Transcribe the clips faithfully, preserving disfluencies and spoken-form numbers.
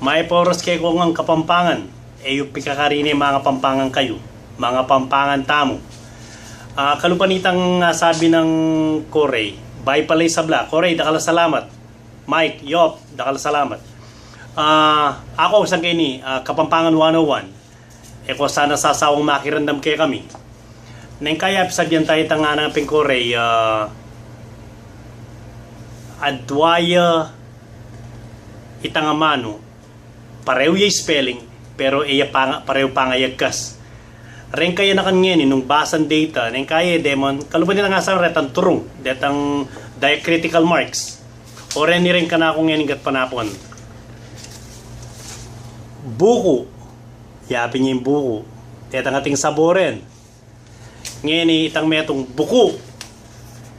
Mayap a oras kekongan Kapampangan. E yu pikakarini, manga Pampangan kayu. Manga Pampangan tamu. Ah, kalupa nitang, ah, sabi nang Corey. Bay pala ing sabla. Corey, dakal a salamat. Mike, Yop, dakal a salamat. Ah, aku, sangkeni, ah, Kapampangan one oh one. E ko sana sasawang makiramdam kekami. Neng kaya, pisabian taya itang ngana nang pin Corey, ah, adwa ya itang amanu, pareu ya spelling, pero e ya panga, pareu pangayagkas. Reng kayanakan ngeni, nung basan de ita, neng kaya, e de man, kalupa nitang asawa, retang turung, detang diacritical marks. O reni reng kanaku ngeni gatpanapun. Buku, yapin ya ing buku. Detang ating saboren. Ngeni itang metung buku.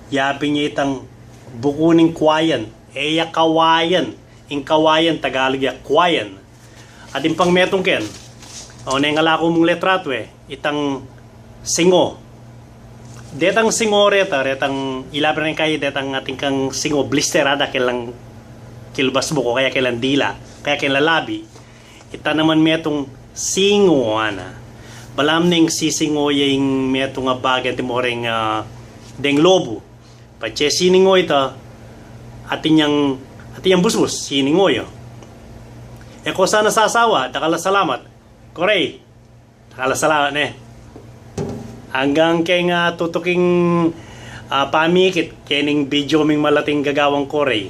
Yapin ya itang buku ning kuayan. E ya kawayan. Ing kawayan, Tagalog ya kuayan. Atin pang metung ken. O, neng ala ku mung letra twe, itang singo. Detang singo reta, retang ila pa rin kaya, detang atin kang singo, blister, ada kelang kilbas buku, kaya kelang dila, kaya kelang labi. Ita naman metung singo, ana. Balamu neng sisingo ya ing metung a bage, anti mo reng, ah, deng lobu. Patse siningo ita, atin yang, atin yang busbus, siningo ya. E ko sana sasawa, dakal a salamat. Corey, dakal a salamat, ne. Anggang keng, ah, tutuking, ah, pamikit kening video ming malating gagawang, Corey.